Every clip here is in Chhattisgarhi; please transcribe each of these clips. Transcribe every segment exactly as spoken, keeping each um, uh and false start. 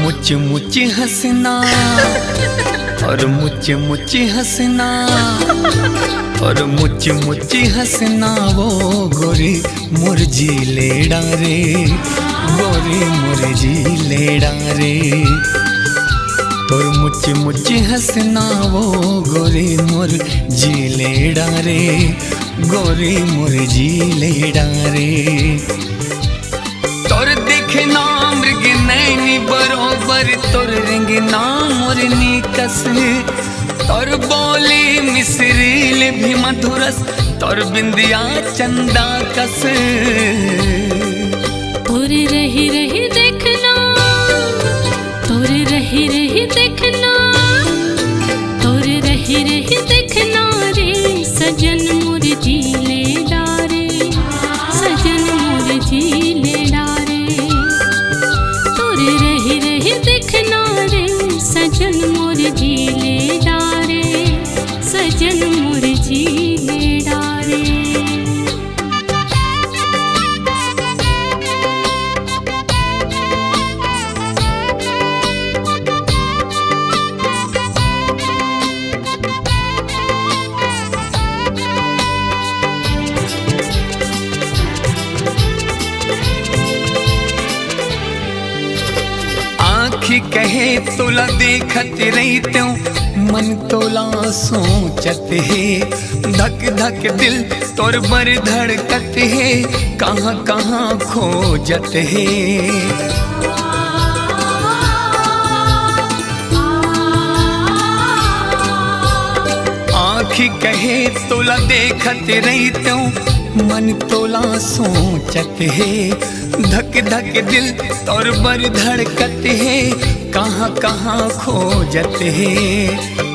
मुच मुच हंसना और मुच मुच हंसना और मुच मुच हंसना वो गोरी मोर जी ले डारे, गोरी मोर जी ले डारे। तोर मुच मुच हंसना वो गोरी मोर जी ले डारे, गोरी मोर जी ले डारे। तोर देखना मृग नैनी बरोबर, तोर रेंगना मोरनी कस, तोर बोली मिसरील भी मधुरस, तोर बिंदिया चंदा कस। तोर रही रही देखना, तोर रही रही देखना, तोर रही रही देखना रे, सजन मोर जी ले डारे, सजन मोर जी ले डारे। तोर रही रही देखना रे, सजन मोर जी ले डारे, सजन मोर जी ले डारे। आँखी कहे तोला देखत रहितेंव, मन तोला सोचत हे, धक धक दिल तोर बर धड़कत हे, कहाँ कहाँ खोजत हे। आँखी कहे तोला देखत रहितेंव, मन तोला सोचत हे, धक धक दिल तोर बर धड़कत हे, कहाँ कहाँ खोजत हे।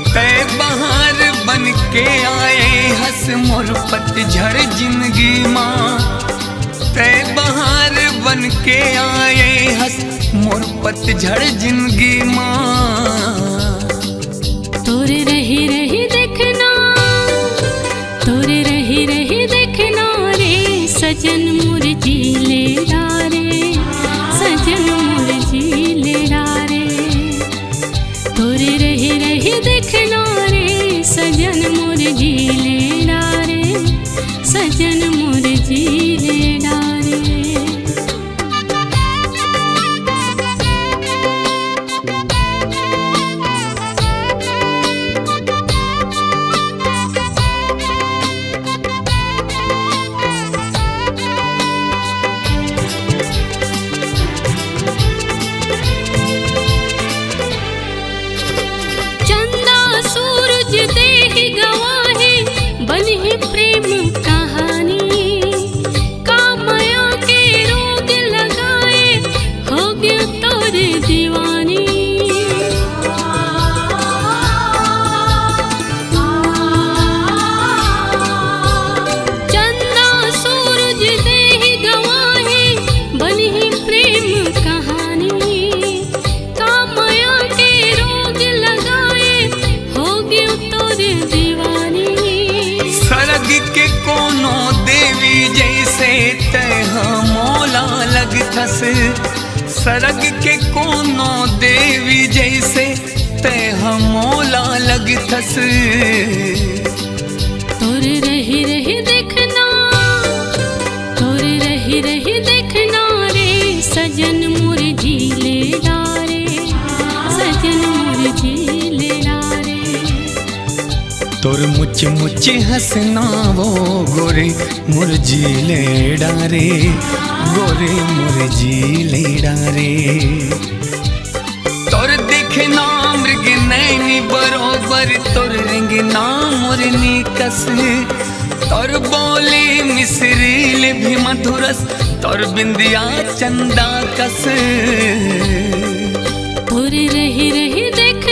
तै बहार बन के आए हस मोर पतझड़ जिंदगी मा, तै बहार बन के आए हस मोर पतझड़ जिंदगी मा। तोर रही रही देखना, तोर रही रही देखना रे, सजन मोर जी ले डारे, सजन मोर जी ले डारे। तोर रही रही देखना रे, सजन मोर जी ले डारे, सजन मोर जी ले डारे। चंदा सूरज देहि गवाही, बनही प्रेम कहानी। का मया के रोग लगाए, हो गयो तोर दीवानी। चंदा सूरज देहि गवाही, बनही प्रेम कहानी। का मया के रोग लगाए, हो गयो तोर दीवानी। सरग के कोनो देवी जैसे तै ह मोला लगथस, सरग के कोनो देवी जैसे तै ह मोला लगथस। तोर रही रही देखना, तोर रही रही देखना रे, सजन मोर जी ले डारे, सजन मोर जी ले डारे। तोर मुच मुच हंसना वो गोरी मोर जी ले डारे, गोरी मोर जी ले डारे। तोर देखना मृग नैनी बरोबर, तोर रेंगना मोरनी कस, तोर बोली मिसरील भी मधुरस, तोर बिंदिया चंदा कस। तोर रही रही देख